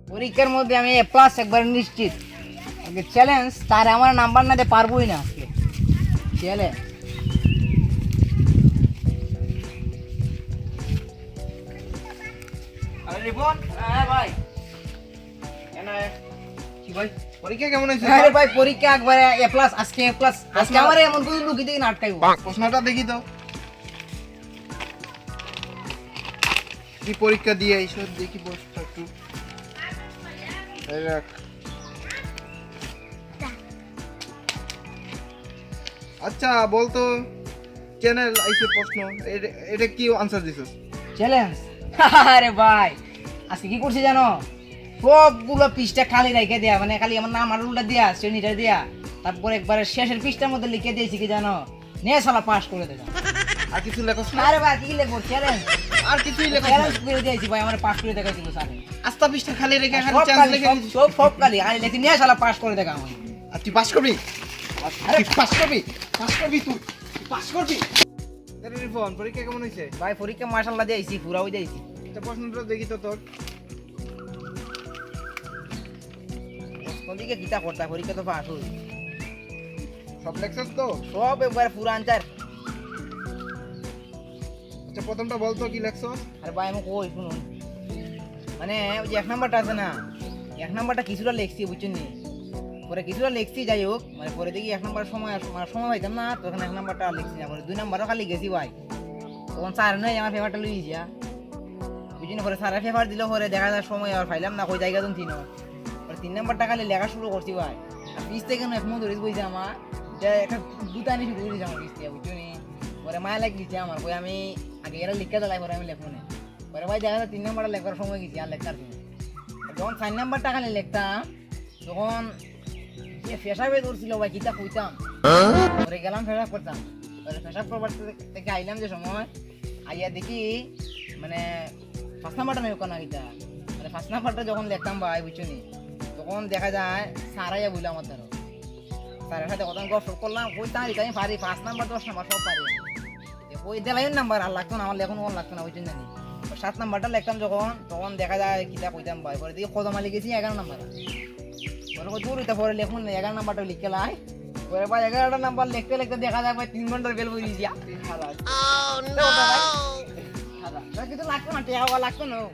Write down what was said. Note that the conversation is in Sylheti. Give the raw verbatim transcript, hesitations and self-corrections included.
পরীক্ষার মধ্যে আমি এ প্লাস একবার নিশ্চিত। আগে চ্যালেঞ্জ, তার আমার নাম্বার না দিতে পারবোই না আজকে। চ্যালেঞ্জ। আরে রিপন। হ্যাঁ ভাই। কেন? কি ভাই? পরীক্ষা কেমন হয়েছে? আরে ভাই, পরীক্ষা একবারে এ প্লাস, আজকে এ প্লাস। আজকে প্রশ্ন- আমারে এমন কোনো লুকি দিয়ে না আটকাইবো। প্রশ্নটা দেখি তো। কি পরীক্ষা দিয়ে আইছো? দেখি বসটা একটু। এই রাখ। আচ্ছা, বলতো, চ্যানেল আইছে প্রশ্ন, এটা, এটা কি আনসার দিছস? চ্যালেঞ্জ। আরে ভাই, আজকে কি করছি জানো? সবগুলো পৃষ্ঠা খালি রেখে দেয়া, মানে, খালি আমার নাম আর উল্টা দিয়া, শ্রেণীটা দিয়া, তারপর একবারে শেষের পৃষ্ঠার মধ্যে লিখে দিয়েছি কি জানো? নে শালা, পাস করে দেগা। আর কিছু লেখস না? আরে ভাই, কি লেখবো? চ্যালেঞ্জ। আর কিছুই লেখস না? চ্যালেঞ্জ করে দিয়েছি ভাই, আমার পাস করে দেখাই দিল স্যারে। আস্তা পৃষ্ঠা খালি রেখে আর খালি সব চ্যালেঞ্জ খালি, লেখে সব, দিছিস? সব, সব খালি। আরে লেখি নে শালা, পাস করে দেখাও আমায়। আর তুই পাস করবি? আরে তুই পাস করবি? পাস করবি তুই? তুই পাস করবি? আরে রিপন, পরীক্ষা কেমন হয়েছে? ভাই, পরীক্ষা মাশাআল্লাহ দিয়ে আইছি, পুরা হয়ে যাইছি। এটা প্রশ্নটা দেখি তো তোর। প্রশ্ন দিকে কিতা করতা, পরীক্ষা তো পাস হই। সব লেখছস তো? সব একবার পুরা আনসার। আচ্ছা, প্রথমটা বলতো কি লেখছস? আরে ভাই, আমি কই, শুনুন। মানে, ওই যে এক নাম্বারটা আছে না, এক নাম্বারটা কিছুটা লেখছি, বুঝছেন নি? পরে কিছুটা লেখছি, যাই হোক, মানে, পরে দেখি এক নাম্বার সময় আর, মানে, সময় পাইতাম না, তখন এক নাম্বারটা আর লেখছি না। পরে দুই নাম্বারও খালি গেছি ভাই, তখন স্যার নয় আমার পেপারটা লই যা, বুঝছেন? পরে স্যারের পেপার দিল, পরে দেখা যায় সময় আর পাইলাম না, কই জায়গা তুমি চিনো। পরে তিন নাম্বারটা খালি লেখা শুরু করছি ভাই, আর পিছ থেকে এক মন ধরে বইছে আমার, যে একটা গুতানি শুরু করে দিয়েছে আমার পিছ থেকে, বুঝছো নি? পরে মায়া লাগিয়েছে আমার, কই আমি আগে এরা লিখে দিলাই, পরে আমি লেখবো না। পরে ভাই দেখা যায় তিন নাম্বারটা লেখার সময় গেছি, আর লেখার দিন যখন চার নাম্বারটা খালি লিখতাম, তখন যে পেশাবে ধরছিল ভাই, কিতা কইতাম। পরে গেলাম পেশাব করতাম, পরে পেশাব করবার থেকে, থেকে আইলাম যে সময়, আইয়া দেখি, মানে, পাঁচ নাম্বারটা নেই ওখানে কিতা, মানে, পাঁচ নাম্বারটা যখন লিখতাম ভাই, বুঝছো নি, তখন দেখা যায় স্যার আইয়া বইলো আমার দ্বারা। স্যারের সাথে কত গপ সপ করলাম, কইতাম, "আমি পারি, পাঁচ নাম্বার, দশ নাম্বার সব পারি।" এ কই দিলাইন নাম্বার আর লাগতো না, আমার লেখন ওখান লাগতো না, বুঝছেন জানি। তো সাত নাম্বারটা লিখতাম যখন, তখন দেখা যায় কিতা কইতাম ভাই, পরে দেখি কদম আলী গেছি এগারো নাম্বার। পরে কই, "দূর, এটা পরে লেখন না, এগারো নাম্বারটা লিখে লাই।" পরে ভাই এগারোটা নাম্বার লিখতে লিখতে দেখা যায় ভাই তিন ঘন্টার বেল বুঝি দিয়া। কিছু লাগতো না, টেকা লাগতো না।